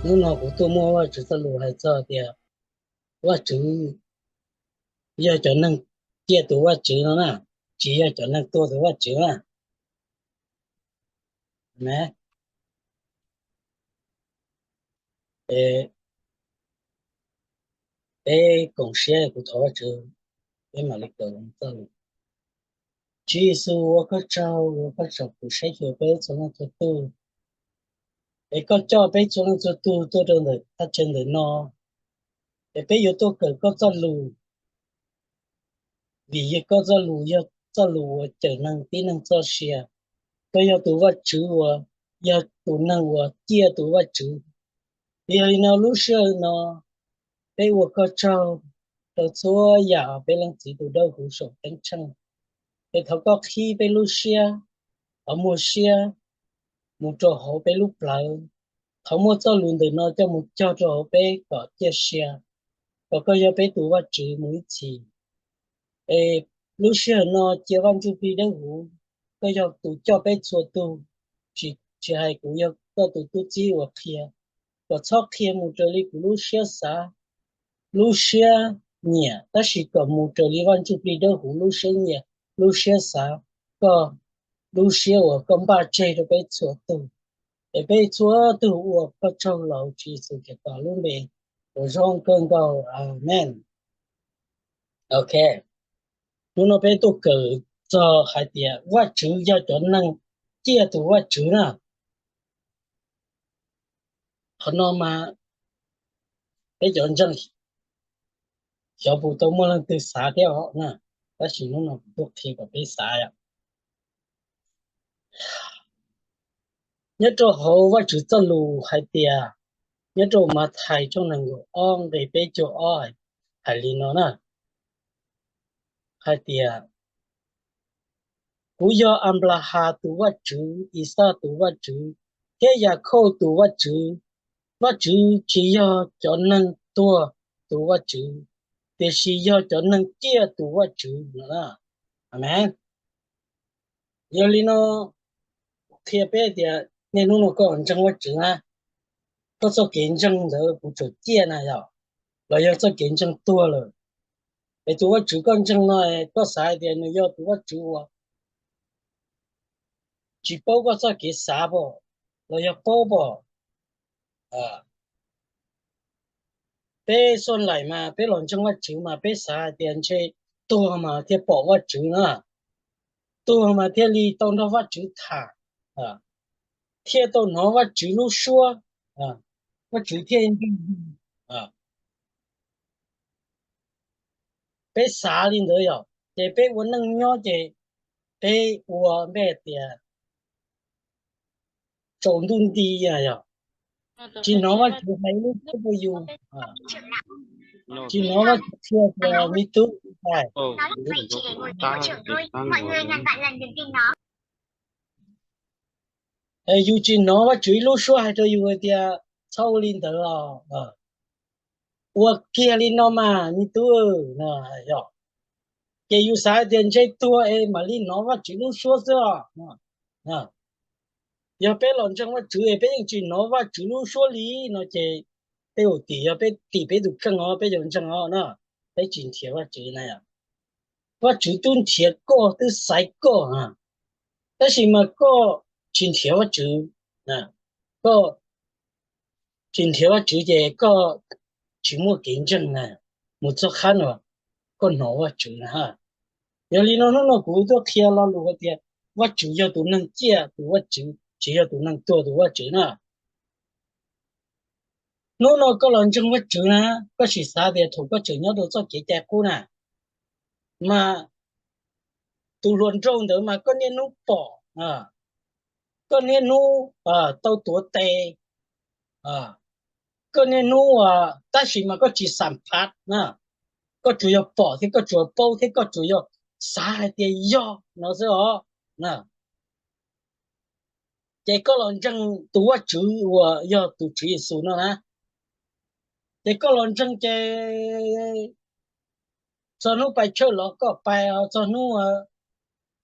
Hnub no kuv tuaj muab Vajtswv txoj lus hais txog tias Vajtswv yog cov neeg ciaj tus Vajtswv no na, tsis yog cov neeg tuag tus Vajtswv na. Peb koom siab kuv thov Vajtswv, peb mam li kawm txoj lus. Tswv Yexus, ua koj tsaug, ua koj tsaug kuv saib xyuas peb txhua leej txhua tug, es koj coj peb txhua leej txhua tug tuaj rau ntawm thaj chaw ntawm no, es peb yuav tuaj kawm koj txoj lus, vim yog koj txoj lus yog txoj lus uas cawm neeg tib neeg txoj sia. Koj yog tus Vajtswv uas yog tus neeg uas ciaj tus Vajtswv. Yog li no lub sij hawm no peb ua koj tsaug rau txhua yam peb Leej Txiv tus dawb huv saum teeb tsheej. Es thov koj qhib peb lub siab, thov muag siab mus rau hauv peb lub plawv. Thov muab txoj lus ntawm no coj mus cog rau hauv peb kom ciaj sia, kom koj yog peb tus Vajtswv mus ib txhis. Es lub sij hawm no cia Vaj Ntsuj Plig Dawb Huv, koj yog tus coj peb txhua tug, tsis, tsis hais kuv yog koj tus tub txib uas qhia, kom txhob qhia mus raws li kuv lub siab xav, lub siab nyiam, tab sis kom mus raws li Vaj Ntsuj Plig Dawb Huv lub siab nyiam, lub siab xav, koj lub siab uas koj npaj tseg rau peb txhua tug. Es peb txhua tug ua koj tsaug los Tswv Yexus Khetos lub npe uas zoo kawg nkaus. Amees. Ok, hnub no peb tuaj kawm txog hais tias Vajtswv yog cov neeg ciaj tus Vajtswv na. Qhov no mas peb cov ntseeg xyov puas tau muaj leej twg xav thiab os na, tab sis hnub no kuv tuaj qhia kom peb xav. Nyob rau hauv Vajtswv txoj lus hais tias, nyob rau Mathais tshooj nees nkaum ob nqe peb caug ob hais li no na, hais tias, kuv yog Anplahas tus Vajtswv, Ixaj tus Vajtswv, thiab Yakhauj tus Vajtswv. Vajtswv tsis yog cov neeg tuag tus Vajtswv, tiam sis yog cov neeg ciaj tus Vajtswv no. Amees. Yog li no qhia peb tias niaj hnub no koj ntseeg Vajtswv na, koj txoj kev ntseeg ntawd kuv tseem ciaj na yog, los yog txoj kev ntseeg tuag lawm. Es tus Vajtswv koj ntseeg no, koj xav hais tias nws yog tus Vajtswv uas tsis paub koj txoj kev xav pom, los yog paub pom? Peb xuaj laim mas peb los ntseeg Vajtswv mas peb xav hais tias ntshe tuag mas thiaj pom Vajtswv na, tuag mas thiaj li tau nrog Vajtswv tham, thiaj tau hnov Vajtswv lub suab, Vajtswv thiaj ntsej muag. Peb xav li ntawd yog, ces peb ua neej nyob ces peb ua npe tias tsaus ntuj nti yog, tsis hnov Vajtswv hais lub suab rau yus, tsis hnov Vajtswv qhia tias me tub, yus tsis hnov Vajtswv ib lub suab hais rau yus hais tias txhob ua li ntawd os, ua kiag li no mas me tub, yog, ces yus xav hais tias ntshe tuag es mam li hnov Vajtswv lub suab xwb os. Yog peb los ntseeg Vajtswv es peb yeej tsis hnov Vajtswv lub suab li no ces peb ua tim, yog peb tim peb tus kheej os, peb yuav ntseeg os na, peb tsis nrhiav Vajtswv na. Vajtswv twb nrhiav koj, twb xaiv koj, tab sis mas koj tsis nrhiav Vajtswv, koj tsis nrhiav Vajtswv ces koj tsis muaj kev ntseeg na, mus txog qhab no koj hnov Vajtswv na. Yog li no hnub no kuv tuaj qhia lo lus hais tias Vajtswv yog tus neeg ciaj tus Vajtswv, tsis yog tus neeg tuag tus Vajtswv na. Hnub no koj los ntseeg Vajtswv na, koj sim xav tias thaum koj tseem nyob rau txoj kev cai qub na, mas tus hluas nraug ntawd mas koj niaj hnub pom, koj niaj hnub tau tuav tes, koj niaj hnub, tab sis mas koj tsis xam phav na, koj tsuas yog pom thiab koj tsuas paub thiab koj tsuas yog xav hais tias yog no xwb os. Ces koj los ntseeg tus Vajtswv uas yog tus Tswv Yexus no na, ces koj los ntseeg ces txog hnub pais church los koj pais, txog hnub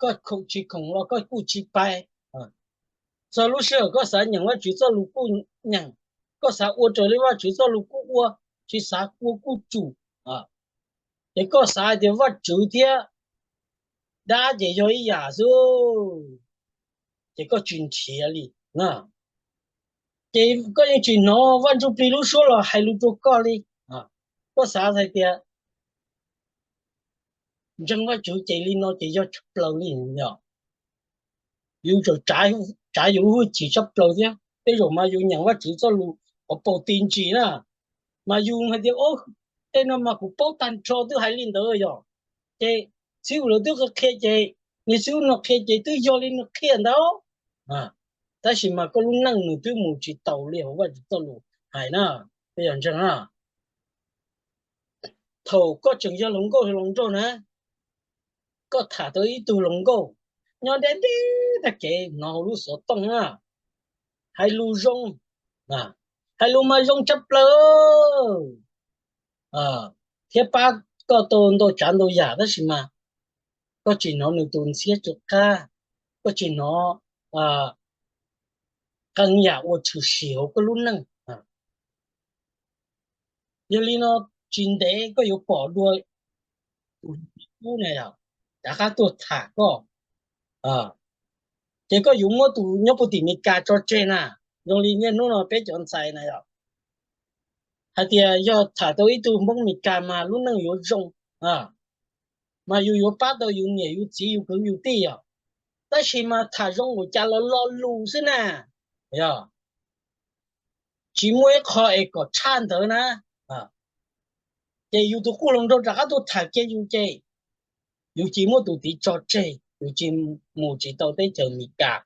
koj khoom tsis khoom los koj kuj tsis pais, txog lub sij hawm koj xav nyeem Vajtswv txoj lus kuj nyeem, Koj xav ua raws li Vajtswv txoj lus kuj ua, tsis xav ua kuj tsum. Ces koj xav hais tias Vajtswv thiab dab ces yog ib yam xwb, ces koj tsis nrhiav li. Ces koj yeej tsis hnov Vaj Ntsujplig lub suab los hais lus rau koj li. Koj xav hais tias ntseeg Vajtswv ces li no ces yog tshaj plaws li os. Yus tseem tsav yus lub hwj chim tshaj plaws thiab. Tej zaum mas yus nyeem Vajtswv txoj lus qhov paus ti ntsis na, mas yus hais tias, o, tej no mas kuv paub tag nrho twb hais li ntawd yog. Ces txhib lawv twb qhia ces, niag txhib no qhia ces twb yog li nws qhia ntawd. Tab sis mas koj lub neej nws twb mus tsis taus li hauv Vajtswv txoj lus hais na, peb yog ntseeg na. Thaum koj tseem yog hluas nkauj hluas nraug na, koj tham tau ib tug hluas nkauj nyob deb deb tag kev hnov hauv lub xov tooj na, hais lus zoo, hais lus mas zoo tshaj plaws thiab pab koj tau ntau tsav ntau yam, tab sis mas koj tsis hnov nws tus ntxhiab tus qab, koj tsis hnov qee yam uas tshwm sim hauv koj lub neej. Yog li no, tsis ntev koj yuav pom dua tus ub na yog rov qab tuaj tham koj, ces koj yuav muab tus nyob puag tim Meskas tso tseg na. Zoo li niaj hnub no peb cov ntxhais na yog hais tias yog tham tau ib tug Hmoob Meskas mas lub neej yuav zoo, mas yus yuav pab tau yus niam yus txiv yus kwv yus tij yom. Tab sis mas tham zoo ua cas los lo lus xwb na, yog tsis muaj ib qho es kom tshaj ntawd na. Ces yus tus quj hluas nraug rov qab tuaj tham kiag yus ces yus cia muab tus tid tso tseg, yus cia mus tsis tau teb chaws Amelikas,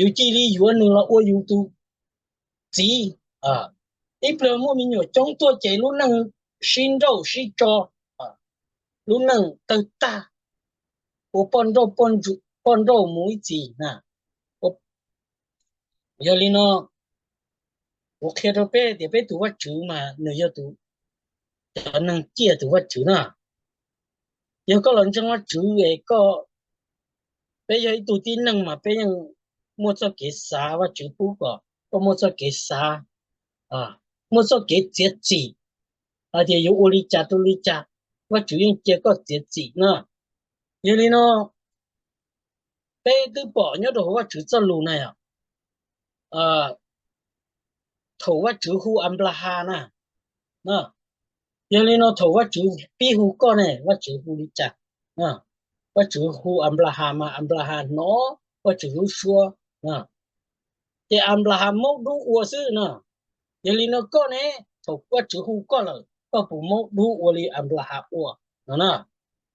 yus cia li yuav nws los ua yus tus txiv. Ib pliag muaj me nyuam coob tuaj ces lub neej sib nrauj sib tso, lub neej tawg tag, ua poj nrauj, poj nrauj mus ib txhis na. Yog li no, kuv qhia rau peb tias peb tus Vajtswv mas nws yog tus, cov neeg ciaj tus Vajtswv na. Yog koj los ntseeg Vajtswv es koj, peb yog ib tug tib neeg mas peb yeej muaj txoj kev xav, Vajtswv pub kom koj muaj txoj kev xav, muaj txoj kev txiav txim hais tias yuav ua li cas rau li cas, Vajtswv yeej cia koj txiav txim na. Yog li no, peb twb pom nyob rau hauv Vajtswv txoj lus na yom, thaum Vajtswv hu Anplahas na, yog li no thaum Vajtswv pib hu koj ne, Vajtswv hu li cas? Vajtswv hu Anplahas mas Anplahas hnov Vajtswv lub suab, ces Anplahas maub dub ua xwb na. Yog li no koj ne, thaum Vajtswv hu koj lawm koj puas maub dub ua li Anplahas ua no na?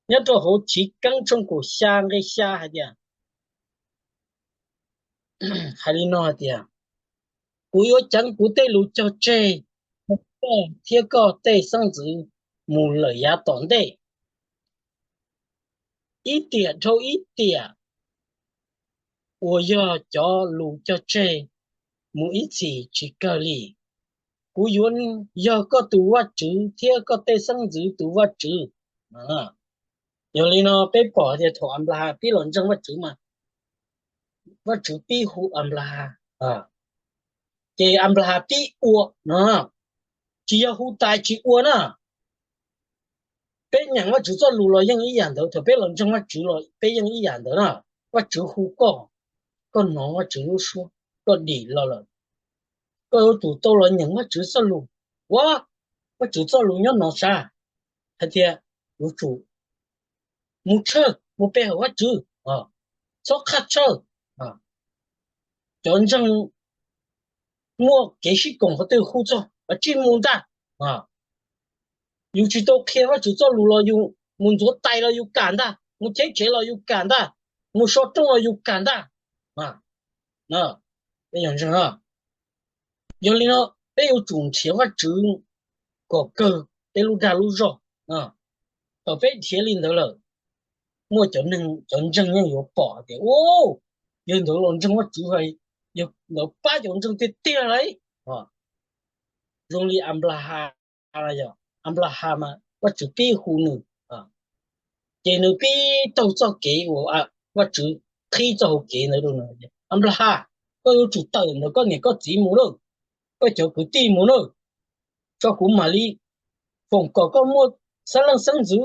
Nyob rau hauv Chiv Keeb tshooj kaum xya nqe xya hais tias, hais li no hais tias, kuv yuav ceev kuv tej lus cog tseg, koj thiab koj tej xeeb ntxwv mus lawm yav tom ntej, ib tiam dhau ib tiam uas yog cov lus cog tseg mus ib txhis tsis kawg li. Kuv yuav yog koj tus Vajtswv thiab koj tej xeeb ntxwv tus Vajtswv. Yog li no peb pom tias thaum Anplahas pib los ntseeg Vajtswv mas Vajtswv pib hu Anplahas, ces Anplahas pib ua no, tsis yog hu tas tsis ua na. Peb nyeem Vajtswv txoj lus los yeej ib yam ntawd, thaum peb los ntseeg Vajtswv los peb yeej ib yam ntawd na. Vajtswv hu koj, koj hnov Vajtswv lub suab, koj dim los lawm, koj yuav tsum tau los nyeem Vajtswv txoj lus. Ua, Vajtswv txoj lus nyob no sav, hais tias yuav tsum mus tshawj mus pe hawm Vajtswv, txhob qhaj tshawj. Cov ntseeg muaj kev sib koom qhov twg hu txog tsij mus ntag. Yus tsis tau qhia Vajtswv txoj lus los yus mus ntxuav tais los yus kam ntag, mus cheb tsev los yus kam ntag, mus so rooj los yus kam ntag. Yog li no, peb yuav tsum nrhiav Vajtswv kom kawg peb lub dag lub zog. Thaum peb nrhiav li ntawd lawm, muaj cov neeg cov ntseeg yeej yuav pom tias, u, yog ntawd los ntseeg Vajtswv, yog ntawd pab cov ntseeg tiag tiag lauj. Zoo li Anplahas, Anplahas mas Vajtswv pib hu nws, ces nws pib taug txoj kev uas Vajtswv qhib txoj hau kev ntawd rau nws, Anplahas, koj yuav tsum tawm ntawm koj niam koj txiv mus lauj, koj cov kwv tij mus na, tso kuv mam li foom kom koj muaj xeeb leej xeeb ntxwv,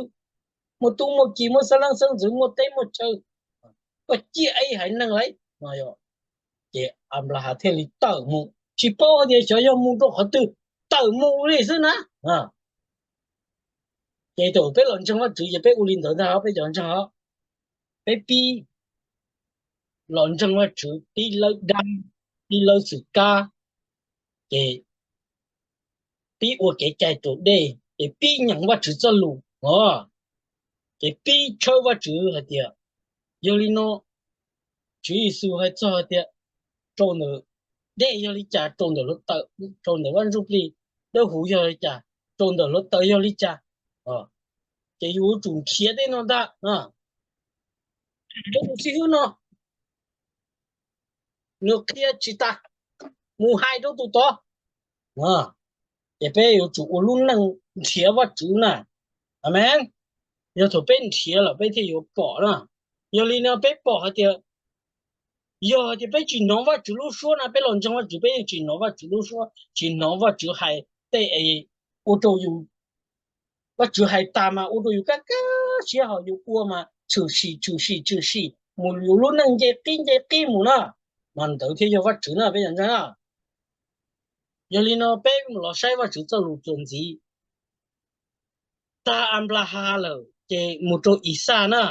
muaj tub muaj ki, muaj xeeb leej xeeb ntxwv, muaj teb muaj chaw, koj ciaj ib haiv neeg lauj no. Ces Anplahas thiaj li tawm mus, tsis paub hais tias xyov yog mus rau qhov twg, tawm mus li xwb na. Ces thaum peb los ntseeg Vajtswv ces peb ua li ntawd ntag, peb cov ntseeg os, peb pib los ntseeg Vajtswv, pib lawb dab, pib lawb xwm kab, ces pib ua kev cai raus dej, ces pib nyeem Vajtswv txoj lus os, ces pib tshawb Vajtswv hais tias, yog li no, Tswv Yexus hais txog hais tias rau ntawm dej yog li cas, rau ntawm hluav taws, rau ntawm vaj ntsuj plig dawb huv yog li cas, rau ntawm hluav taws yog li cas, ces yus yuav tsum nrhiav tej no ntag. Rau tus xib hwb no, nws qhia tsis tas, mus hais rau tus tod. Ces peb yuav tsum ua lub neej nrhiav Vajtswv na. Amees. Yog thaum peb nrhiav lawm peb thiaj yuav pom na. Yog li no peb pom hais tias, yog hais tias peb tsis hnov Vajtswv lub suab na, peb los ntseeg Vajtswv peb yeej tsis hnov Vajtswv lub suab, tsis hnov Vajtswv hais tej es ua rau yus, Vajtswv hais tas mas ua rau yus kaj kaj siab, ho yus ua mas tshwm sim tshwm sim tshwm sim mus, yus lub neej nce qib nce qib mus na, mas ntawd thiaj yog Vajtswv na peb cov ntseeg na. Yog li no peb los saib Vajtswv txoj lus txuas ntxiv, tag Anplahas lawm ces mus rau Ixaj na.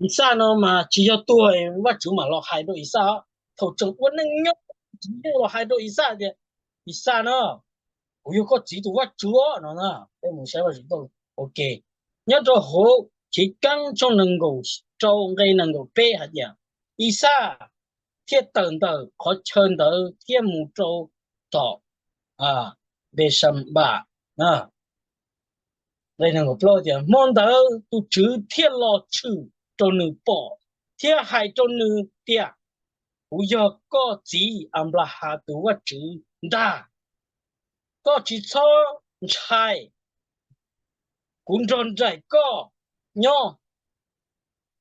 Ixaj no mas tsis yog tuag Vajtswv mam los hais rau Ixaj, thaum tseem ua neej nyob Vajtswv yeej los hais rau Ixaj tias, Ixaj na, kuv yog koj txiv tus Vajtswv no na. Peb mus saib Vajtswv txoj lus, ok, nyob rau hauv Chiv Keeb tshooj nees nkaum rau nqe nees nkaum peb hais tias, Ixaj thiaj tawm ntawm qhov chaw ntawd thiab mus rau tom Npesanpas. Nqe nees nkaum plaub tias, hmo ntawd tus Tswv thiaj los tshwm rau nws pom thiab hais rau nws tias, kuv yog koj txiv Anplahas tus Vajtswv ntag, koj tsis txhob ntshai, kuv nrog nraim koj nyob,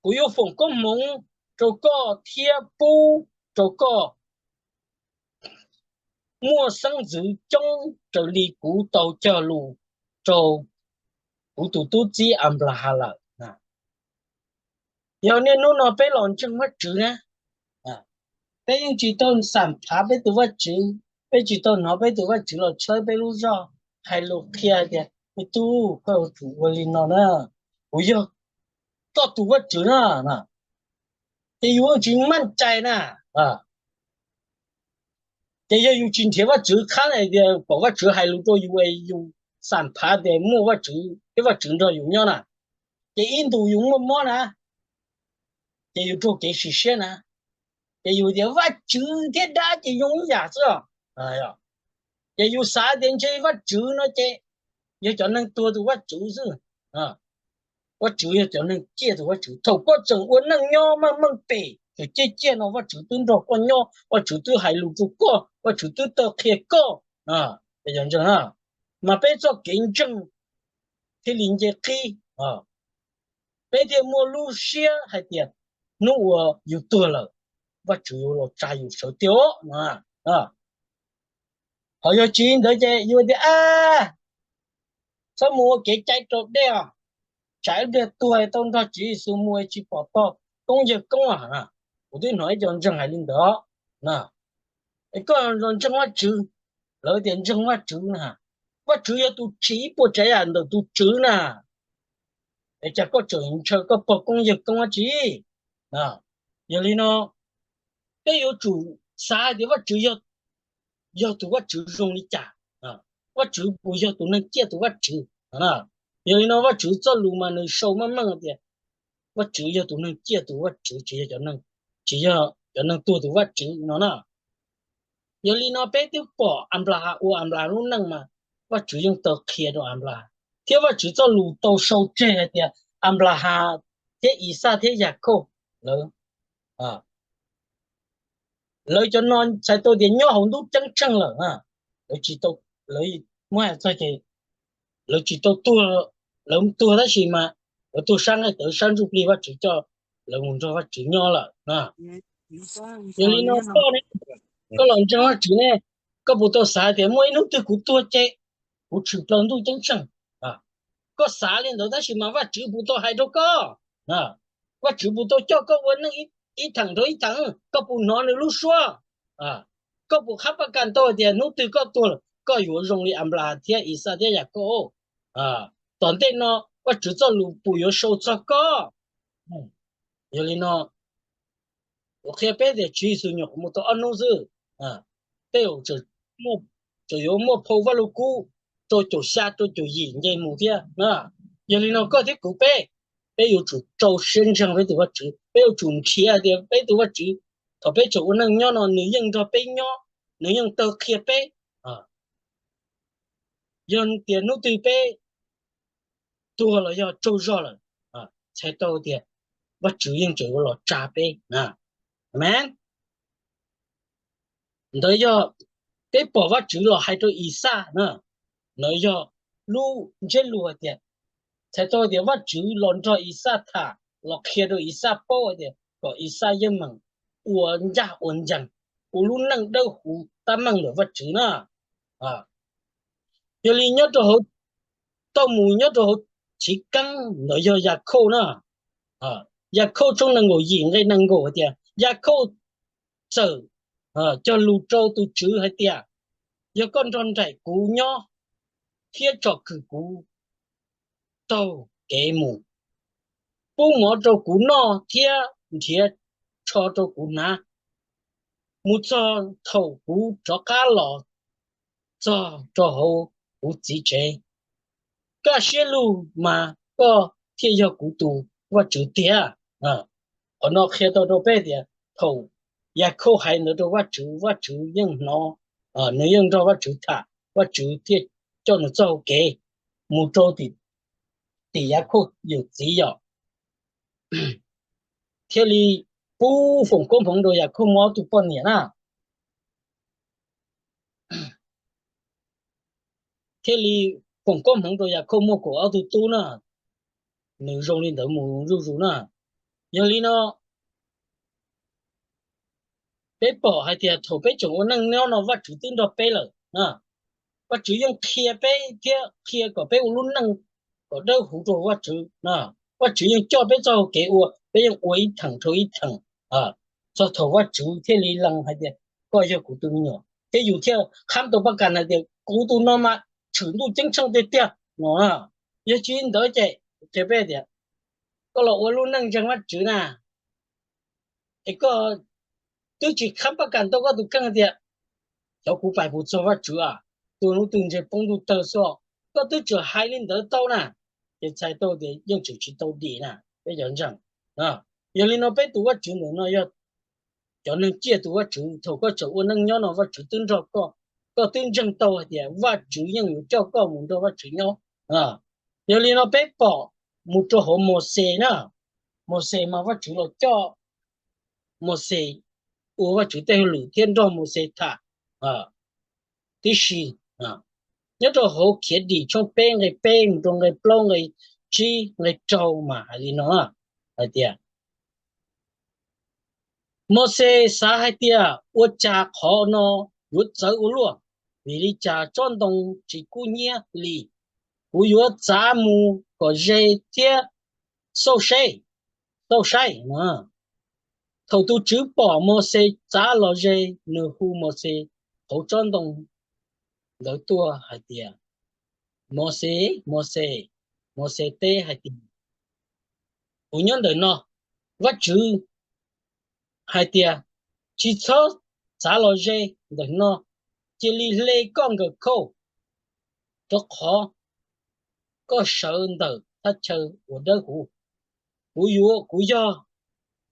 kuv yuav foom koob hmoov rau koj thiab pub rau koj muaj xeeb ntxwv coob raws li kuv tau cog lus rau kuv tus tub txib Anplahas lawm. Yog niaj hnub no peb los ntseeg Vajtswv na, peb yeej tsis tau xam phav peb tus Vajtswv, peb tsis tau hnov peb tus Vajtswv los tshawb peb lub zog, hais lus qhia tias, me tub, koj yuav tsum ua li no na, kuv yog koj tus Vajtswv na. Ces yus tsis maj cai na. Ces yog yus tsis nrhiav Vajtswv qhab hais tias kom Vajtswv hais lus rau yus es yus xam phav tias muaj Vajtswv thiab Vajtswv nrog yus nyob na, ces ib ntus yus muaj mob na, ces yus raug kev sim siab na, ces yus tias Vajtswv thiab dab ces zoo ib yam xwb. Ces yus xav tias ntshe Vajtswv no ces yog cov neeg tuag tus Vajtswv xwb. Vajtswv yog cov neeg ciaj tus Vajtswv. Thaum koj tseem ua neej nyob meej meej pem tseem ciaj ciaj no Vajtswv twb nrog koj nyob, Vajtswv twb hais lus rau koj, Vajtswv twb taw qhia koj. Mas peb txoj kev ntseeg thiaj li nce qib, peb thiaj muaj lub siab hais tias hnub uas yus tuag lawm, Vajtswv yuav los tsa yus sawv tiag os no. Ho yog tsis li ntawd ces yus tias, a, txhob mus ua kev cai raus dej os, tsam ib pliag tuag tau nrog Tswv Yexus mus tsis pom tog koob yawg koob. Kuv twb hnov ib co ntseeg hais li ntawd. Es koj los ntseeg Vajtswv, lawv tias ntseeg Vajtswv na, Vajtswv yog tus tsim ib puas tsav yam ntawm tus Tswv na, es cas koj tseem ntshaw koj pog koob yawg koob dab tsi? Yog li no peb yuav tsum xav tias Vajtswv yog tus Vajtswv zoo li cas, Vajtswv puas yog tus neeg ciaj tus Vajtswv? Yog li no Vajtswv txoj lus mas nws sau meej meej tias Vajtswv yog tus neeg ciaj tus Vajtswv, tsis yog cov neeg, tsis yog cov neeg tuag tus Vajtswv no na. Yog li no peb twb pom Anplahas ua Anplahas lub neej mas Vajtswv yeej tau qhia rau Anplahas, thiab Vajtswv txoj lus tau sau tseg hais tias Anplahas thiab Ixaj thiab Yakhauj lawv, lawv cov no txhais tau tias nyob hauv ntuj ceeb tsheej lawm, lawv tsis tau, lawv muab hais txog ces lawv tsis tau tuag, lawv tuag tab sis mas lawv tuag sab nqaij tawv sab ntsuj plig, Vajtswv coj lawv mus nrog Vajtswv nyob lawm. Yog li no koj ne, Koj los ntseeg Vajtswv ne, koj puas tau xav tias muaj ib hnub twg kuv tuag ces kuv tshwm plaws ntuj ceeb tsheej? Koj xav li ntawd tab sis mas Vajtswv puas tau hais rau koj? Vajtswv puas tau coj koj ua neej ib theem rau ib theem? Koj puas hnov nws lub suab? Koj puas qhab paj kas tau tias hnub twg koj tuag lawm koj yuav zoo li Anplas thiab Ixaj thiab Yakauj? Tom ntej no Vajtswv txoj lus puas yuav sau txog koj? Yog li no, kuv qhia peb tias Tswv Yexus nyuam qhuav mus tau ob hnub xwb, tej zaum tseem yuav muaj phau Vaj Lug Kub rau caum xya rau caum yim nce mus thiab. Yog li no koj thiab kuv peb, peb yuav tsum rau siab ntseeg peb tus Vajtswv, peb yuav tsum nrhiav tias peb tus Vajtswv thaum peb tseem ua neej nyob no nws yeej nrog peb nyob, nws yeej taw qhia peb. Yog tias hnub twg peb tuag los yog tsaug zog lawm, txhais tau tias Vajtswv yeej tseem yuav los tsa peb. Amen. Ntawd yog peb pom Vajtswv los hais rau Ixaj na, ntawd yog lub ntsiab lus hais tias, txhais tau tias Vajtswv los nrog Ixaj tham, los qhia rau Ixaj paub hais tias kom Ixaj yeej meem ua ncaj ua ncees, ua lub neej dawb huv tab meeg ntawm Vajtswv na. Yog li nyob rau hauv, tau mus nyob rau hauv chiv keeb ntawd yog Yakauj na. Yakauj tshooj nees nkaum yim nqe nees nkaum hais tias, Yakauj txawm cog lus rau tus Tswv hais tias, yog koj nrog nraim kuv nyob thiab tsom kwm kuv taug kev mus, pub mov rau kuv noj thiab nrhiav tsho rau kuv hnav, mus txog thaum kuv rov qab los txog rau hauv kuv txiv tsev, kaj siab lug mas koj thiaj yog kuv tus Vajtswv tiag. Qhov no qhia tau rau peb tias thaum Yakauj hais ntawd rau Vajtswv, Vajtswv yeej hnov, nws yeej nrog Vajtswv tham, Vajtswv thiaj coj nws txoj hau kev mus rau tim Yakauj yawm txiv yom. Thiaj li pub foom koob hmoov rau Yakauj muaj ob tug poj niam na. Thiaj li foom koob hmoov rau Yakauj muaj kaum ob tug tub na. Nws zoo li ntawd mus zuj zus na. Yog li no peb pom hais tias thaum peb tseem ua neej nyob no Vajtswv twb nrog peb lawm. Vajtswv yeej qhia peb thiab qhia kom peb ua lub neej kom dawb huv rau Vajtswv. Vajtswv yeej coj peb txoj hau kev ua, peb yeej ua ib theem dhau ib theem, txog thaum Vajtswv thiaj li lees hais tias koj yog kuv tus me nyuam, thiab yus thiaj qhab tau paj kas hais tias kuv tus no mas tshwm ntuj ceeb tsheej tiag tiag no. Yog tsis li ntawd ces qhia peb tias koj los ua lub neej ntseeg Vajtswv na, es koj twb tsis qhab paj kas tau koj tus kheej tias, xyov kuv pais puas txog Vajtswv, tuag hnub twg ntshe poob ntuj tawg xwb. Koj twb tseem hais li ntawd tau na, ces txhais tau tias yeej tseem tsis tau dim na peb cov ntseeg. Yog li no peb tus Vajtswv ntawm no yog cov neeg ciaj tus Vajtswv. Thaum koj tseem ua neej nyob no Vajtswv twb nrog koj, koj twb ntseeg tau hais tias Vajtswv yeej yuav coj koj mus nrog Vajtswv nyob. Yog li no peb pom mus rau hauv Mauxes na, Mauxes mas Vajtswv los coj Mauxes ua Vajtswv tej hauj lwm thiab nrog Mauxes tham tib si. Nyob rau hauv Khiav Dim tshooj peb nqe peb mus rau nqe plaub nqe tsib nqe rau mas hais li no hais tias, Mauxes xav hais tias ua cas qhov no yuav txawv ua luaj, vim li cas tsob ntoo tsis kub hnyiab li? Kuv yuav txav mus kom ze thiab xauj seb, xauj saib. Thaum tus Tswv pom Mauxes txav los ze, nws hu Mauxes hauv tsob ntoo ntawd tuaj hais tias, Mauxes, Mauxes. Mauxes teb hais tias, kuv nyob ntawm no. Vajtswv hais tias, tsis txhob txav los ze ntawm no, cia li hle koj nkawm khauj, rau qhov koj sawv ntawm thaj chaw uas dawb huv. Kuv yuav, kuv yog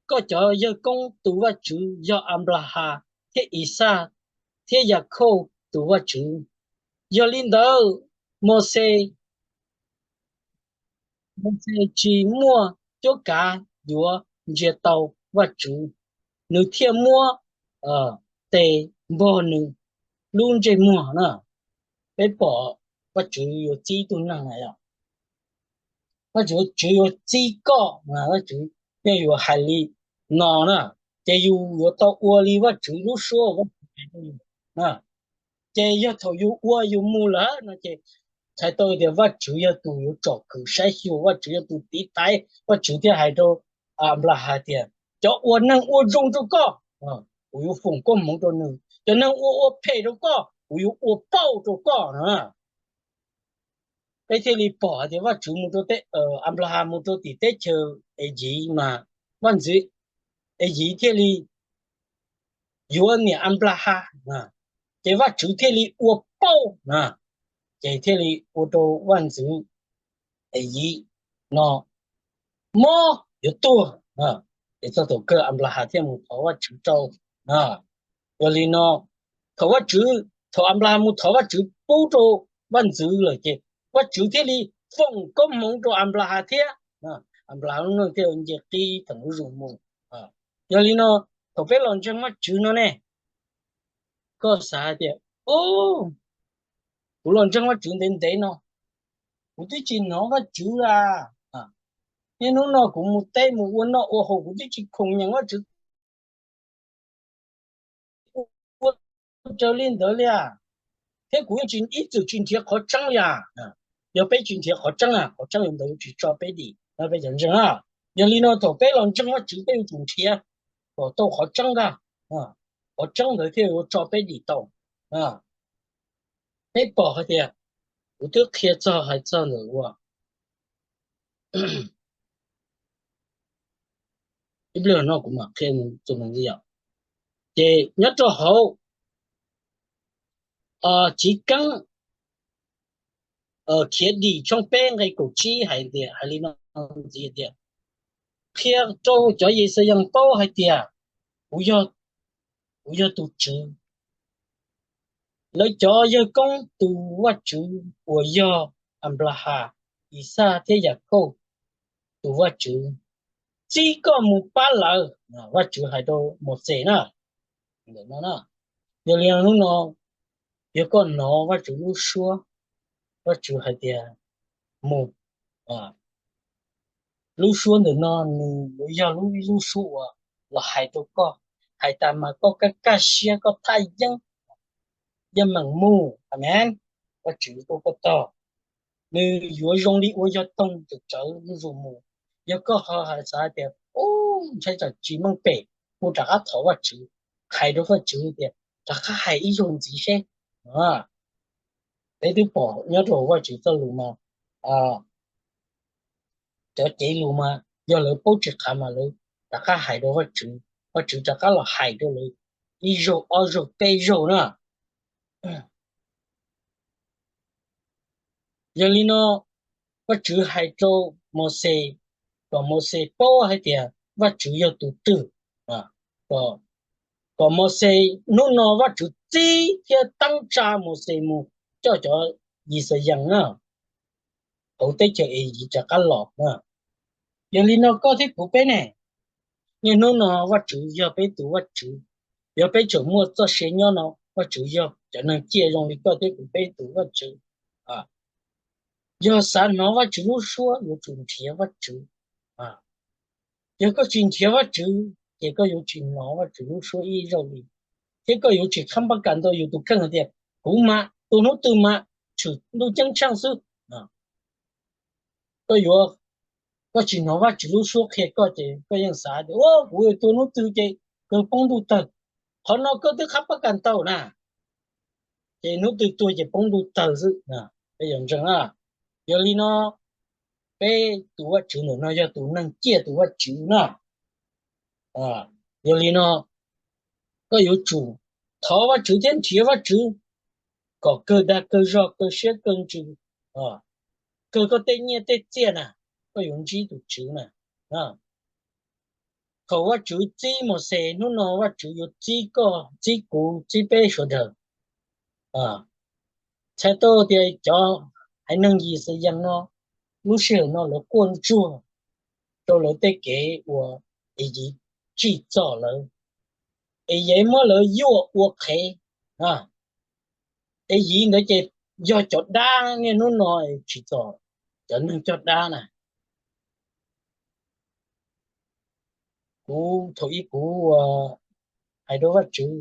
koj cov yawg koob tus Vajtswv, yog Anplahas thiab Ixaj thiab Yakhauj tus Vajtswv. Yog li ntawd, Mauxes, Mauxes tsis muaj cuab kav yuav ntsia tau Vajtswv, nws thiaj muab tes npog nws lub ntsej muag na. Peb pom Vajtswv yuav txib tus neeg na, Vajtswv yuav txib koj, Vajtswv yeej yuav hais li no na, ces yus yuav tau ua li Vajtswv lub suab, Vajtswv rau yus. Ces yog thaum yus ua yus mus lawm no ces txhais tau tias Vajtswv yog tus yuav tsom kwm saib xyuas, Vajtswv yog tus tiv thaiv, Vajtswv thiaj hais rau Anplahas tias, cov uas neeg ua zoo rau koj, kuv yuav foom koob hmoov rau nws, cov neeg ua ua phem rau koj, kuv yuav ua pauj rau koj na. Peb thiaj li pom hais tias Vajtswv mus rau, Anplahas mus rau tim teb chaws Eyiv mas vaj ntxwv Eyiv thiaj li yuav niam Anplahas, ces Vajtswv thiaj li ua pauj na, ces thiaj li ua rau vaj ntxwv Eyiv no mob yuav tuag. Ces txog thaum kawg Anplahas thiaj mus thov Vajtswv rau. Yog li no, thaum Vajtswv, thaum Anplahas mus thov Vajtswv pub rau vaj ntxwv lawm ces Vajtswv thiaj li foom koob hmoov rau Anplahas thiab. Anplahas lub neej thiaj nce qib thaum lub zuj zus mus. Yog li no, thaum peb los ntseeg Vajtswv no ne, koj xav hais tias, kuv los ntseeg Vajtswv ntev ntev no, kuv twb tsis hnov Vajtswv la. Niaj hnub no kuv mus teb mus ua noj ua haus kuv twb tsis khoom nyeem Vajtswv ua raws li ntawd li as, thiab kuv yeej tsis ib txwm tsis nrhiav qhov tseeb li as. Yog peb tsis nrhiav qhov tseeb, qhov tseeb yuav ntawd yuav tsis tso peb dim no peb cov ntseeg. Yog li no thaum peb los ntseeg Vajtswv peb yuav tsum nrhiav kom tau qhov tseeb ntag, qhov tseeb ntawd thiaj yuav tso peb dim tau. Peb pom hais tias, kuv twb qhia txog hais txog ntawm ua ib pliag no kuv mam qhia txuas mus ntxiv yom. Ces nyob rau hauv Chiv Keeb Khiav Dim tshooj peb nqe kaum tsib hais tias, hais li no ntxiv tias, qhia rau cov Yixalayees paub hais tias kuv yog tus Tswv. Lawv cov yawg koob tus Vajtswv uas yog Anplahas, Ixaj thiab Yakauj tus Vajtswv txib koj mus pab lawv. Vajtswv hais rau Mauxes na. Yog li hnub no, yog koj hnov Vajtswv lub suab, Vajtswv hais tias mus, lub suab ntawm no nws yuav yog lub, lub suab uas los hais rau koj, hais tas mas koj kaj kaj siab, koj thaj yeeb, yeej meem mus. Amees. Vajtswv ua koj tog, nws yuav zoo li ua yog toog tawm tsawv zuj zus mus. Yog koj ho hais xav tias, ub, ntshai tsam tsis meej pem, kuv rov qab thov Vajtswv, hais rau Vajtswv tias rov qab hais ib zaug ntxiv seb. Peb twb pom nyob rau hauv Vajtswv txoj lus mas, cov cev lus mas yog lawv paub tsis qhav mas lawv rov qab hais rau Vajtswv, Vajtswv rov qab los hais rau lawv ib zaug ob zaug peb zaug na. Yog li no, Vajtswv hais rau Mauxes, kom Mauxes paub hais tias Vajtswv yog tus twg, kom Mauxes, hnub no Vajtswv txib thiab teeb tsa Mauxes mus coj cov Yixalayees na, hauv teb chaws Eyiv rov qab los na. Yog li no koj thiab kuv peb ne, niaj hnub no Vajtswv yog peb tus Vajtswv. Yog peb tseem muaj txoj sia nyob no, Vajtswv yog cov neeg ciaj zoo li koj thiab kuv peb tus Vajtswv. Yog xav hnov Vajtswv lub suab yuav tsum nrhiav Vajtswv. Yog koj tsis nrhiav Vajtswv ces koj yuav tsis hnov Vajtswv lub suab ib zaug li, thiab koj yuav tsis qhab npab kas ntau yus tus kheej hais tias kuv mas tua hnub twg mas tshwm ntuj ceeb tsheej xwb. Koj yuav, koj tsis hnov Vajtswv lub suab qhia koj ces koj yeej xav tias, kuv tua hnub twg ces kawg poob ntuj tawg. Qhov no koj twb qhab npab kas ntau na, ces hnub twg tua ces poob ntuj tawg xwb. Peb yuav ntseeg na. Yog li no, peb tus Vajtswv ntawm no yog tus neeg ciaj tus Vajtswv na. Yog li no, koj yuav tsum thov Vajtswv thiab nrhiav Vajtswv kom kawg dag kawg zog kawg siab kawg ntsws, kawg koj tej nyiaj tej txiaj na, koj yuav ntsib tus Tswv na. Thaum Vajtswv txib Mauxes, hnub no Vajtswv yuav txib koj, txib kuv, txib peb sawv daws. Txhais tau tias cov haiv neeg Yixalayees no, lub sij hawm no lawv quaj ntsuag rau lawv tej kev uas Eyiv tsim txom lawv, Eyiv muab lawv yuaj ua qhev. Eyiv ntawd ces yog cov dab, niaj hnub no tsim txom cov neeg coj dab na. Kuv thaum ub kuv hais rau Vajtswv,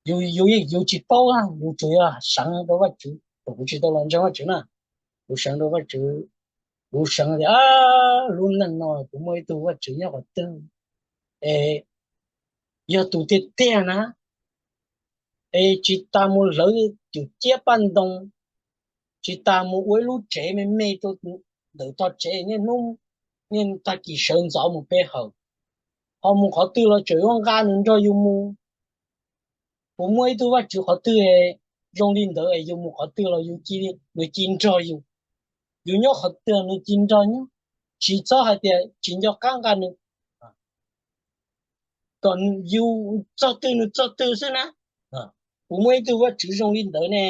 yus, yus, yus tsis paub na, yus tsuas yog seev rau Vajtswv, kuv tsis tau los ntseeg Vajtswv na. Kuv seev rau Vajtswv, kuv seev tias lub neej no kuv muaj ib tug Vajtswv nyob qhov twg es yog tus tiag tiag na, es tsis tas mus hlawv cwm ciab paj ntoo, tsis tas mus ua ib lub tsev me me rau ntawm tog tsev niaj hnub, niaj tag kis sawv ntxov mus pe hawm, ho mus qhov twg los tseem yuav nqa nws nrog yus mus. Kuv muaj ib tug Vajtswv qhov twg zoo li ntawd es yus mus qhov twg los nws cia nrog yus, yus nyob qhov twg nws cia nrog nyob, tsis txhob hais tias tsis nco qab nqa nws, kom yus txog twg nws txog twg xwb na. Kuv muaj ib tug Vajtswv zoo li ntawd ne.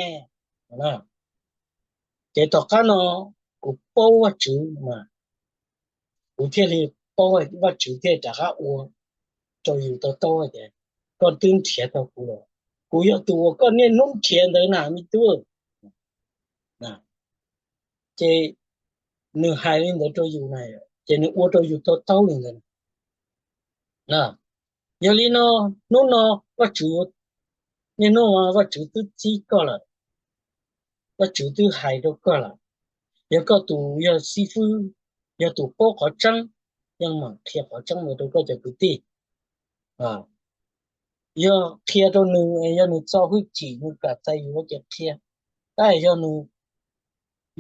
Ces tom qab no kuv paub Vajtswv, kuv thiaj li paub, Vajtswv thiaj rov qab ua rau yus to taub tias koj twb nrhiav tau kuv lawm, kuv yog tus uas koj niaj hnub nrhiav ntawd na me tub. Ces nws hais li ntawd rau yus na, ces nws ua rau yus to taub li ntawd. Yog li no, hnub no Vajtswv, niaj hnub no Vajtswv twb txib koj lawm, Vajtswv twb hais rau koj lawm. Yog koj tus yog xib fwb, yog tus paub qhov tseeb, yeej mam qhia qhov tseeb ntawd rau koj cov kwv tij. Yog qhia rau nws, yog nws txo hwj chim nws kam txais yus ces qhia. Tab yog nws,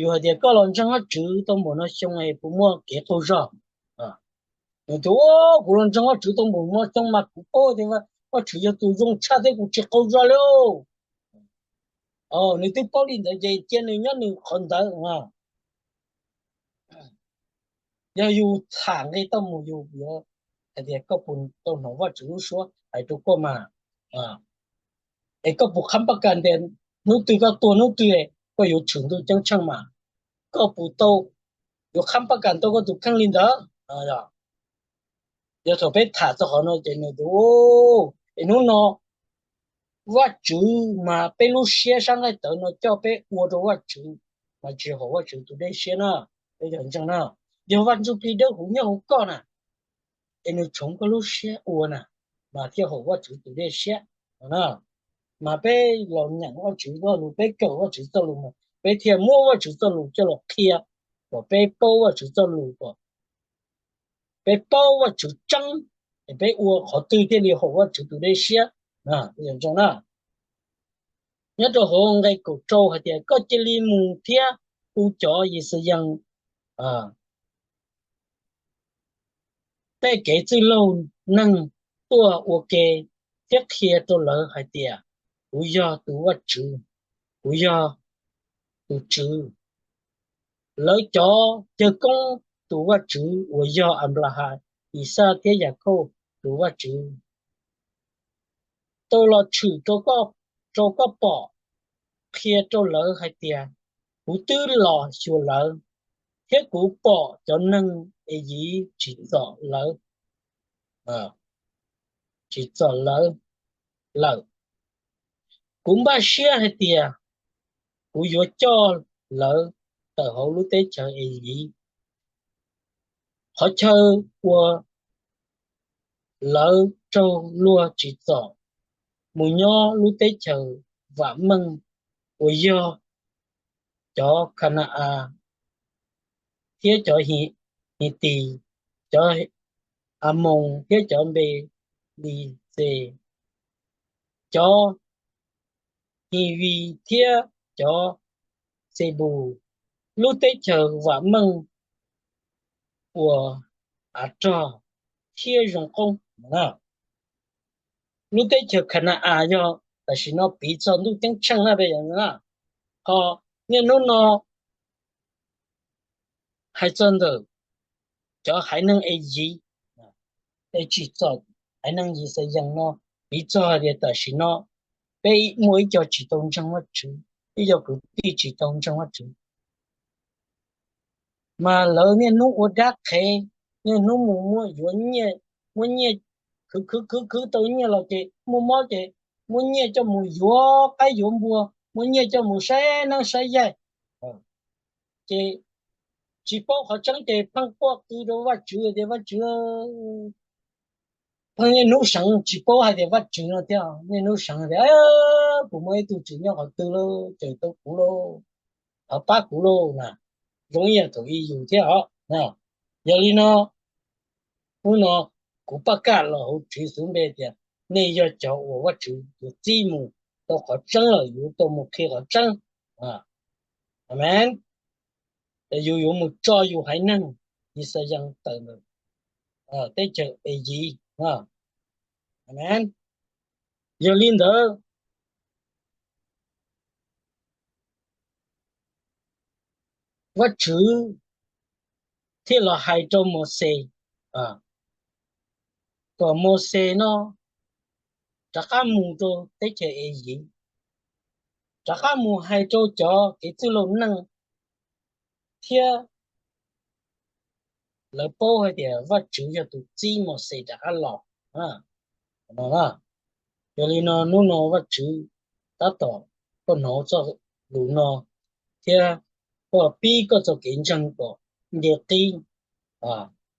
yus hais tias koj los ntseeg Vajtswv tau npaum no xyoo es puas muaj kev qaug zog? Nws tias kuv los ntseeg Vajtswv tau npaum no xyoo mas kuv paub tias Vajtswv yog tus zoo tshaj thiab kuv tsis qaug zog li. Nws twb paub li ntawd ces cia nws nyob nws qhov ntawd. Yog yus tham nqe tau mus yus yuav hais tias koj puas tau hnov Vajtswv lub suab hais rau koj mas, es koj puas khab pab kas tias hnub twg koj tuag hnub twg koj yuav tshwm ntuj ceeb tsheej mas, koj puas tau, yuav khab pab kas tau koj tus kheej li ntawd? Yog thaum peb tham txog qhov no ces nws tias, es hnub no Vajtswv mas peb lub siab sab nqaij tawv no coj peb ua rau Vajtswv mas tsis haum Vajtswv tus dej siab na. Peb cov ntseeg na, yog Vaj Ntsuj Plig Dawb Huv nyob hauv koj na, es nws tshoov koj lub siab ua na, mas thiaj haum Vajtswv tus dej siab na. Mas peb los nyeem Vajtswv txoj lus, peb kawm Vajtswv txoj lus mas peb thiaj muab Vajtswv txoj lus coj los qhia kom peb paub Vajtswv txoj lus, kom peb paub Vajtswv tseeb, es peb ua qhov twg thiaj li haum Vajtswv tus dej siab na. Nyob rau hauv nqe kaum rau hais tias koj cia li mus thiab hu cov Yixalayees tej kev txwj laug neeg tuaj ua ke thiab qhia rau lawv hais tias kuv yog tus Vajtswv, kuv yog tus Tswv. Lawv cov cawg koob tus Vajtswv uas yog Anplahas, Ixaj thiab Yakhauj tus Vajtswv tau los tshwm rau koj pom, qhia rau lawv hais tias kuv twb los xyuas lawv, thiab kuv pom cov neeg Eyiv tsim txom lawv, tsim txom lawv lawm. Kuv npaj siab hais tias kuv yuav coj lawv tawm hauv lub teb chaws Eyiv, qhov chaw uas lawv raug luag tsim txom, mus nyob lub teb chaws vam meej uas yog cov Khana-as thiab cov Hitis, cov Amoos thiab cov Npelixes, cov Hivis thiab cov Xebus, lub teb chaws vam meej uas av rog thiab zoo qoob. Lub teb chaws Khana-as yog tam sim no piv txog ntuj ceeb tsheej na, ho niaj hnub no hais txog ntawm cov haiv neeg Eyiv, es tsim txom haiv neeg Yixalayees no, piv txog hais tias tam sim no peb muaj ib co tsis tau ntseeg Vajtswv, ib co kwv tij tsis tau ntseeg Vajtswv, mas lawv niaj hnub ua dab qhev, niaj hnub mus muab yuav nyiaj, muab nyiaj, khwv khwv khwv khwv tau nyiaj los ces muaj mob ces muab nyiaj coj mus yuav qaib yuav npua, muab nyiaj coj mus saib neeb saib yaig, ces tsis paub qhov tseeb ces pheej quaj qw rau Vajtswv tias Vajtswv, Pheej niaj hnub seev tsis paub hais tias Vajtswv no thiab, niaj hnub seev tias kuv muaj ib tug tswv nyob qhov twg lauj, tswv tau kuv lauj, thov pab kuv lauj na. Zoo ib yam thaum ub yus thiab os. Yog li no, hnub no kuv pab kaj los hauv Tswv Yexus npe tias nej yog cov uas Vajtswv yuav txib mus rau qhov tseeb lawm, yuav tau mus qhia qhov tseeb. Amees. Yus yuav mus tso yus haiv neeg Yixalayees tawm ntawm teb chaws Eyiv. Amees. Yog li ntawd, Vajtswv thiaj los hais rau Mauxes kom Mauxes no rov qab mus rau teb chaws Eyiv, rov qab mus hais rau cov kev txwj laus neej thiab lawv paub hais tias Vajtswv yog tus txib Mauxes rov qab los. Yog li no hnub no Vajtswv tab tom, koj hnov txoj lus no thiab koj pib koj txoj kev ntseeg kom nce qib,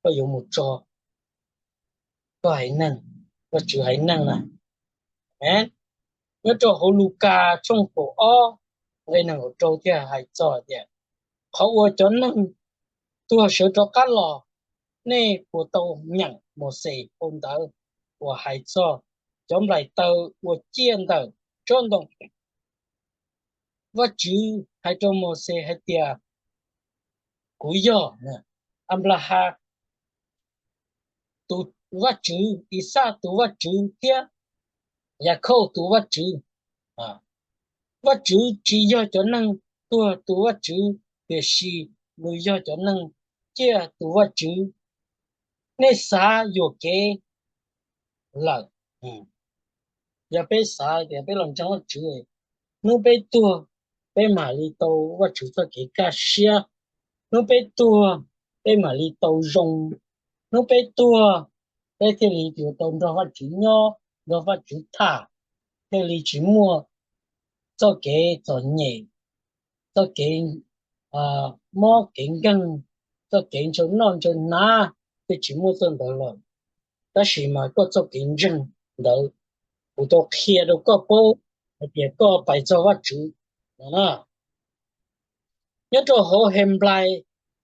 koj yuav mus tso koj haiv neeg, Vajtswv haiv neeg na. Nyob rau hauv Lukas tshooj kaum ob nqe nees nkaum rau thiaj hais txog tias, qhov uas cov neeg tuag sawv rov qab los, nej puas tau nyeem Mauxes hau ntawv uas hais txog cov nplaim taw uas ciaj ntawm tsob ntoo? Vajtswv hais rau Mauxes hais tias, kuv yog Anplahas tus Vajtswv, Ixaj tus Vajtswv thiab Yakhauj tus Vajtswv. Vajtswv tsis yog cov neeg tuag tus Vajtswv, tiam sis nws yog cov neeg ciaj tus Vajtswv. Nej xav yuam kev lawm. Yog peb xav tias peb los ntseeg Vajtswv, hnub peb tuag, peb mam li tau Vajtswv txoj kev kaj siab. Hnub peb tuag, peb mam li tau zoo. Hnub peb tuag, peb thiaj li yuav tau nrog Vajtswv nyob, nrog Vajtswv tham, thiaj li tsis muaj txoj kev txom nyem, txoj kev mob kev nkeeg, txoj kev ntshaw noj ntshaw hnav, thiaj tsis muaj txoj ntawd lawm. Tab sis mas koj txoj kev ntseeg ntawd, kuv tau qhia rau koj paub hais tias koj pais txog Vajtswv no na. Nyob rau hauv Henplais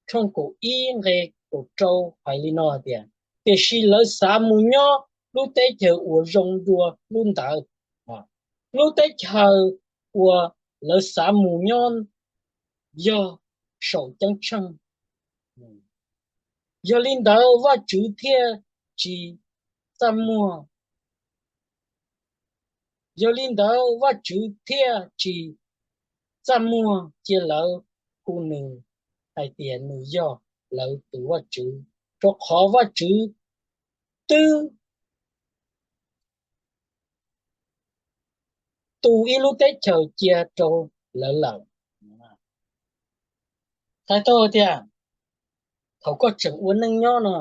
tshooj kaum ib nqe kaum rau hais li no hais tias, tiam sis lawv xav mus nyob lub teb chaws uas zoo dua lub ntawd. Lub teb chaws uas lawv xav mus nyob yog saum ceeb tsheej. Yog li ntawd Vajtswv thiaj tsis txaj muag, yog li ntawd Vajtswv thiaj tsis txaj muag cia lawv hu nws hais tias nws yog lawv tus Vajtswv, rau qhov Vajtswv twb tu ib lub teb chaws cia rau lawv lawm. Txhais tau tias thaum koj tseem ua neej nyob no,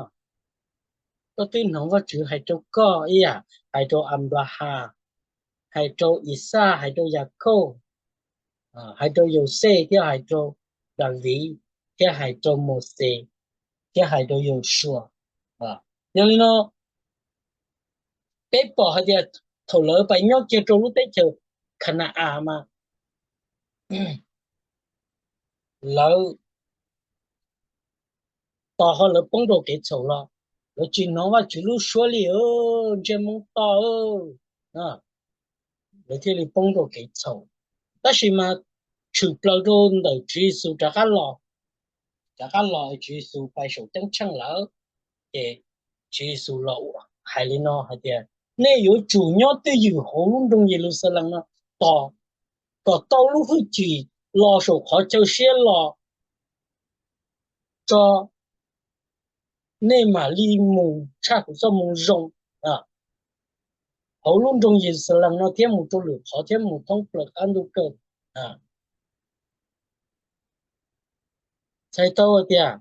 koj twb hnov Vajtswv hais rau koj ib yam, hais rau Anplahas, hais rau Ixaj, hais rau Yakhauj, hais rau Yauxej thiab hais rau Daviv, thiab hais rau Mauxes, thiab hais rau Yausuas. Yog li no, peb pom hais tias thaum lawv pais nyob kiag rau lub teb chaws Khana-as mas lawv, tos ho lawv poob rau kev txhaum los lawv tsis hnov Vajtswv lub suab li, ntsej muag to, lawv thiaj li poob rau kev txhaum. Tab sis mas tshwm plaws rau ntawm Tswv Yexus rov qab los, rov qab los Tswv Yexus pais saum ceeb tsheej lawm, ces Tswv Yexus los hais li no hais tias, nej yuav tsum nyob twj ywm hauv lub nroog Yeluxalees no tos, kom tau lub hwj chim los saum qhov chaw siab los tso, nej mam li mus tshaj kuv txoj moo zoo. Hauv lub nroog Yeluxalees no thiab mus rau lwm qhov thiab mus thoob plaws qab ntuj kawg. Txhais tau tias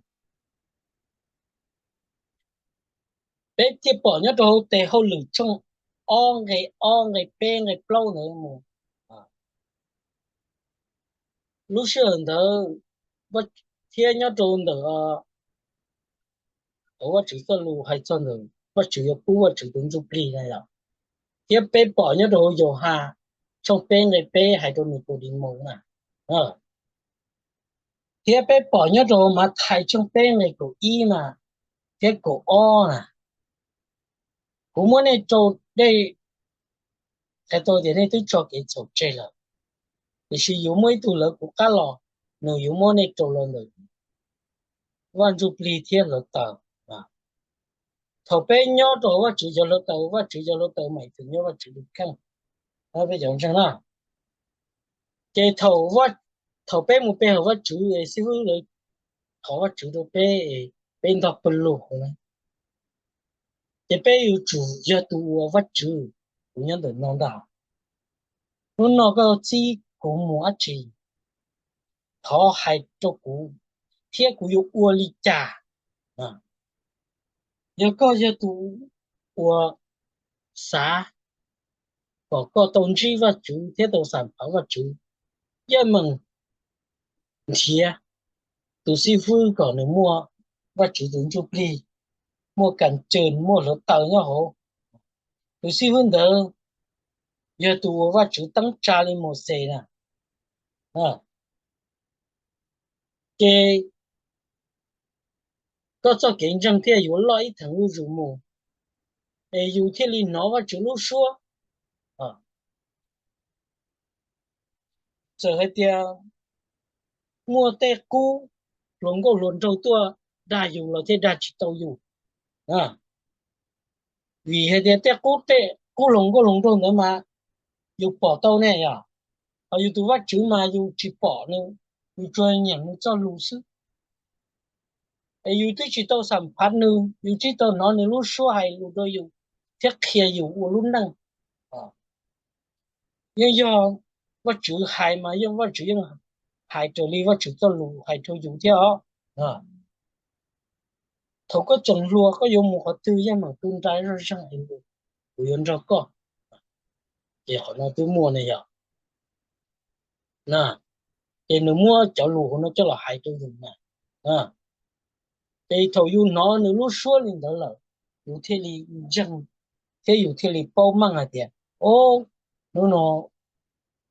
peb thiaj pom nyob rau hauv tes hauj lwm tshooj ob nqe ob nqe peb nqe plaub ntawd mus, lub sij hawm ntawd thiab nyob rau ntawm hauv Vajtswv txoj lus hais txog ntawm Vajtswv yuav pub Vajtswv tus ntsuj plig na yom. Thiab peb pom nyob rau hauv Yauhas tshooj peb nqe peb hais rau Nikodemus na, thiab peb pom nyob rau hauv Mathais tshooj peb nqe kaum ib na, thiab kaum ob na, kuv muab nej rau dej, hais tau tias nej twb tso kev txhaum tseg lawm, tiam sis yuav muaj ib tug lawv kuv qab los, nws yuav muab nej rau los ntawm Vaj Ntsuj Plig thiab hluav taws. Thaum peb nyob rau hauv Vajtswv cov hluav taws, Vajtswv cov hluav taws mas feem nyob Vajtswv lub kheej, peb cov ntseeg na. Ces thaum peb mus pe hawm Vajtswv es xib hwb lawv thov Vajtswv rau peb, peb ntog pawg lug na, ces peb yuav tsum yog tus ua Vajtswv, kuv nyob ntawm no ntag. Hnub no koj txib kuv mus dab tsi? Thov hais rau kuv thiab kuv yuav ua li cas. Yog koj yog tus uas xav kom koj tau ntsib Vajtswv thiab tau xam phaj Vajtswv, yeej meem nrhiav tus xib hwb kom nws muaj Vajtswv tus ntsuj plig, muaj kas cawg, muaj hluav taws nyob hauv. Tus xib hwb ntawd yog tus uas Vajtswv teeb tsa li Mauxes na. Ces koj txoj kev ntseeg thiaj yuav loj ib theem zuj zus mus, es yus thiaj li hnov Vajtswv lub suab. Txawm hais tias muaj tej qub hluas nkauj hluas nraug tuaj dag yus los thiaj dag tsis tau yus, vim hais tias tej qub, tej qub hluas nkauj hluas nraug ntawd mas yus pom tau ne yom. Ho yus tus Vajtswv mas yus tsis pom nws, yus tsuas nyeem nws txoj lus xwb. Es yus twb tsis tau xam phaj nws, yus tsis tau hnov nws lub suab hais lus rau yus thiab qhia yus ua lub neej. Yeej yog Vajtswv hais mas yeej Vajtswv yeej hais raws li Vajtswv txoj lus hais rau yus thiab os. Thaum koj tseem hluas koj yuav mus qhov twg yeej meem tu nra zoj zeeg es kuv yuav nrog koj. Ces qhov no twb muaj ne yom. Ces nws muab cov lus hauv no coj los hais rau yus na. Ces thaum yus hnov nws lub suab li ntawd lawm, yus thiaj li ntseeg thiab yus thiaj li paub meej hais tias, o, hnub no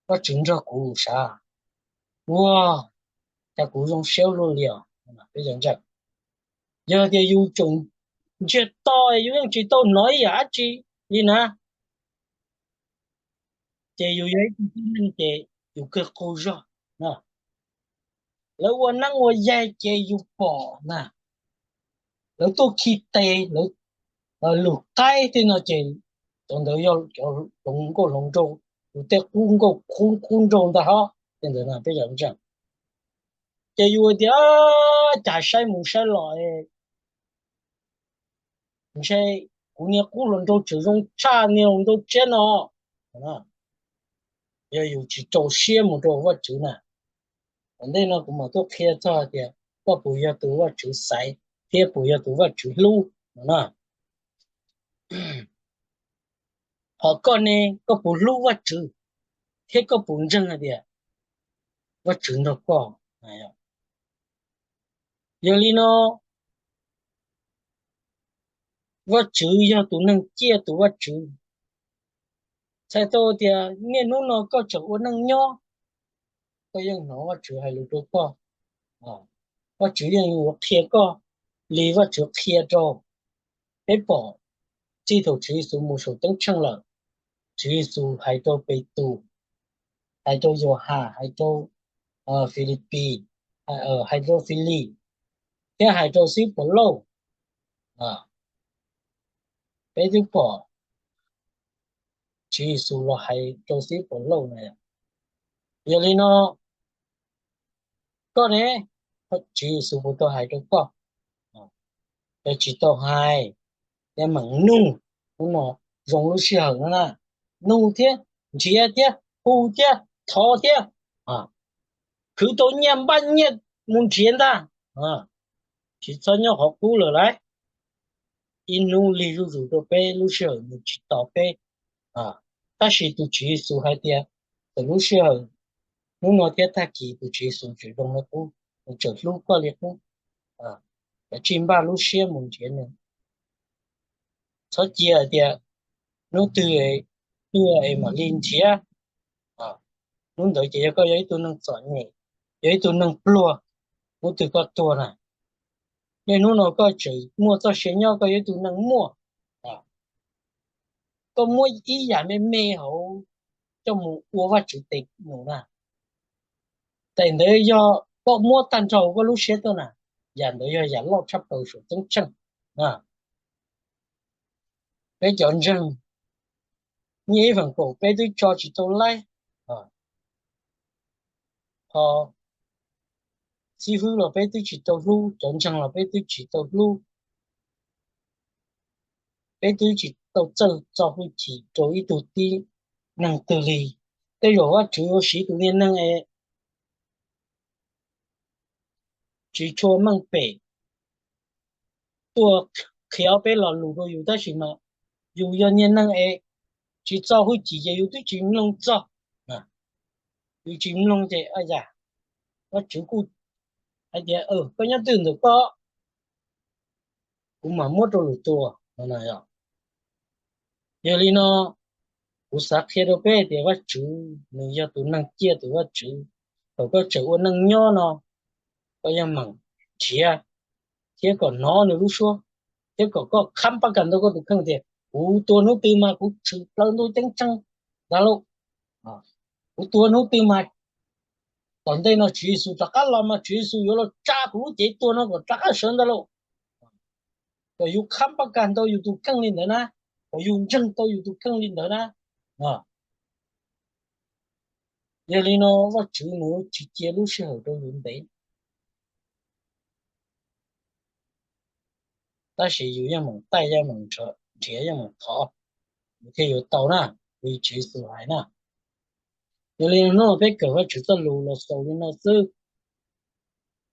Vajtswv nrog kuv sav, ua cas kuv zoo siab luaj li os. Yog tias yus tseem ntsiag to, yus yeej tsis tau hnov ib yam dab tsi li na, ces yus yog ib tug tib neeg ces yus kawg qug zog. Lawv ua neeb ua yaig ces yus pom na, lawv tuaj khi tes, lawv lug qaib tej no ces cov ntawd yog cov hluas nkauj hluas nraug, yus tej qub nkauj qub nraug ntag hos tej ntawd na peb yog ntseeg. Ces yus tias, cas saib mus saib los ntshe kuv niag qub hluas nraug tseem zoo tshaj niag hluas nraug tshiab no. Yog yus tsis rau siab mus rau Vajtswv na. Ua ntej no kuv mam tuaj qhia txog tias koj puas yog tus Vajtswv xaiv thiab puas yog tus Vajtswv hlub no na. Ho koj ne, koj puas hlub Vajtswv thiab koj puas ntseeg hais tias Vajtswv nrog koj? Yog li no, Vajtswv yog tus neeg ciaj tus Vajtswv. Txhais tau tias niaj hnub no koj tseem ua neej nyob, koj yeej hnov Vajtswv hais lus rau koj. Vajtswv yeej yuav qhia koj li Vajtswv qhia rau. Peb pom txij thaum Tswv Yexus mus saum teeb tsheej lawm, Tswv Yexus hais rau Petus, hais rau Yauhas, hais rau Filipis, hais rau Filij, thiab hais rau xib Paulauj. Peb twb pom Tswv Yexus los hais rau xib Paulauj na. Yog li no, koj ne, Tswv Yexus puas tau hais rau koj? Yog tsis tau hais, yog meem nug, hnub no zoo lub sij hawm no na, nug thiab, nrhiav thiab, hu thiab, thov thiab, khwv tau nyiaj npaj nyiaj mus nrhiav ntag, tsis txhob nyob qhov qub lawm lauj. Ib hnub lig zuj zus rau peb, lub sij hawm nws tsis tos peb. Tab sis tus Tswv Yexus hais tias txawm lub sij hawm hnub no thiab tag kis tus Tswv Yexus tseem zoo li qub, nws tseem hlub koj li qub. Kav tsij npaj lub siab mus nrhiav nws. thov cia tias hnub twg tuaj es mam li nrhiav. Hnub ntawd ces yog koj yog ib tug neeg txom nyem, yog ib tug neeg pluag, hnub twg koj tuag na, niaj hnub no koj tseem muaj txoj sia nyob, koj yog ib tug neeg muaj, koj muab ib yam me me hauv coj mus ua Vajtswv tes num na. Tes ntawd yog koj muab tag nrho koj lub siab tuaj na, yam ntawd yog yam loj tshaj plaws saum ceeb tsheej. Peb cov ntseeg, nyiaj ib feem kaum peb twb tso tsis tau laib, ho xib fwb los peb twb tsis tau hlub, cov ntseeg los peb twb tsis tau hlub, peb twb tsis tau txawj txo hwj chim rau ib tug tib neeg twg li. Tej zaum Vajtswv yuav siv tus niag neeg es tsis tshua meej pem tuaj qhia peb lo lus rau yus, tab sis mas yus yog niag neeg es tsis txo hwj chim ces yus twb tsis mloog txog. Yus tsis mloog ces yam Vajtswv kuj hais tias koj nyob twj ntawm koj, kuv mam muab rau lwm tus no. Yog li no, kuv xav qhia rau peb tias Vajtswv nws yog tus neeg ciaj tus Vajtswv. Thaum koj tseem ua neej nyob no, koj yeej meem nrhiav thiab kom hnov nws lub suab, thiab kom koj khab pab kam ntau koj tus kheej tias kuv tuag hnub twg mas kuv tshwm plaws ntuj ceeb tsheej ntag lauj. Kuv tuag hnub twg mas tom ntej no Tswv Yexus rov qab los mas Tswv Yexus yuav los tsa kuv lub cev tuag no kom rov qab sawv ntag lauj. Kom yus khab pab kam ntau yus tus kheej li ntawd na, kom yus ntseeg tau yus tus kheej li ntawd na. Yog li no Vajtswv nws tsis cia lub sij hawm rau yus ntev, tab sis yus yeej meem taij yeej meem nrhiav yeej meem thov, yus thiaj yuav tau na, li Tswv Yexus hais na. Yog li no hnub no peb kawm Vajtswv txoj lus los xaus li no xwb,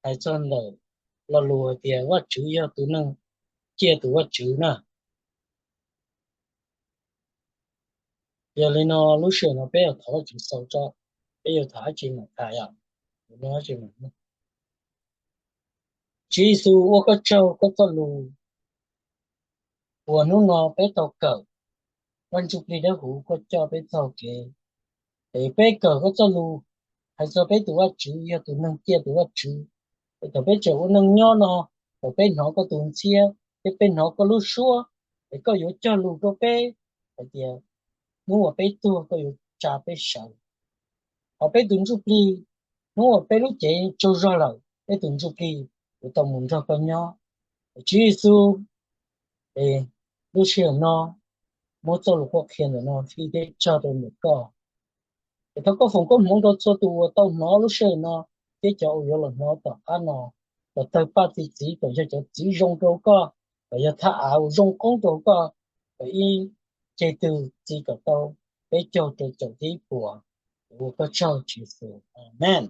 hais txog ntawm lo lus hais tias Vajtswv yog tus neeg ciaj tus Vajtswv na. Yog li no lub sij hawm no peb yuav thov Vajtswv xaus tso, peb yuav tham dab tsi mam tham yom. Tswv Yexus ua koj tsaug koj txoj lus uas hnub no peb tau kawm. Vaj Ntsuj Plig Dawb Huv koj coj peb txog kev es peb kawm koj txoj lus hais txog peb tus Vajtswv yog tus neeg ciaj tus Vajtswv. Es thaum peb tseem ua neej nyob no, thaum peb hnov koj tus ntxhiab thiab peb hnov koj lub suab, es koj yuav cog lus rau peb hais tias hnub uas peb tuag koj yuav tsa peb sawv. Ho peb tus ntsuj plig, hnub uas peb lub cev tsaug zog lawm peb tus ntsuj plig yuav tau mus nrog koj nyob. Tswv Yexus, es lub sij hawm no muab txoj lus qhuab qhia ntawm no fij thiab tsaug rau ntawm koj. Es thov koj foom koob hmoov rau txhua tus uas tau hnov lub sij hawm no thiab cov uas yuav los hnov tom qab no, kom tawg paj txi txiv, kom yog cov txiv zoo rau koj, kom yog thaj av uas zoo qoob rau koj, kom ib ceg twg txi kom tau peb caug rau caum tib puas. Ua koj tsaug Tswv Yexus, amees.